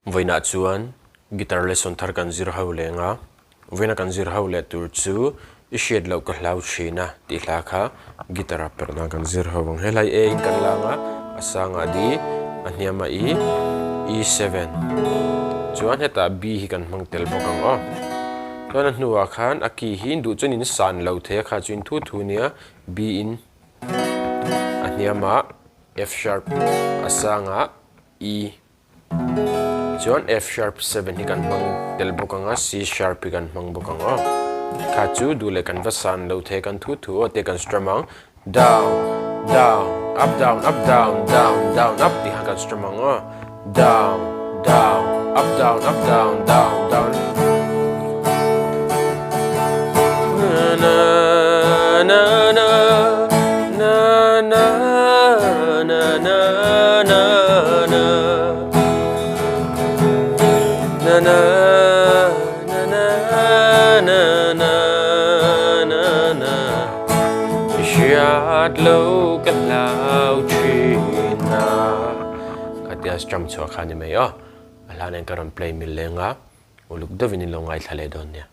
Vawiinah chuan guitar lesson thar kan zir ho leng a, vawiina kan zir ho leh tur chu i hriat loh ka hlau thin a tih hla kha guitar ah perh dan kan zir ho ang. Helai A in kan lang a, a sangah D, a hniamah E, E7 chuan hetah B hi kan hmang tel bawk ang aw. Chuan a hnuah khan a key hi duh chuan in san lo thei a kha chu in thu thu nia B in a hniamah F sharp a sangah E. Chuan F sharp 7 hi kan hmang tel bawk ang a, C sharp hi kan hmang bawk ang aw. Kha chu duh leh kan va san lo thei kan thu thu aw te kan strum ang. Down, down, up down, up down, down, down, up tih khan kan strum ang aw. Down, down, up down, up down, down, down. Na na na na na na na na na na na na na na na na na hriat lo ka hlau thin a khatia strum chhuah kha ni mai aw a hlan in ka rawn play mil leng a uluk deuhin in lo ngaithla leh dawn nia.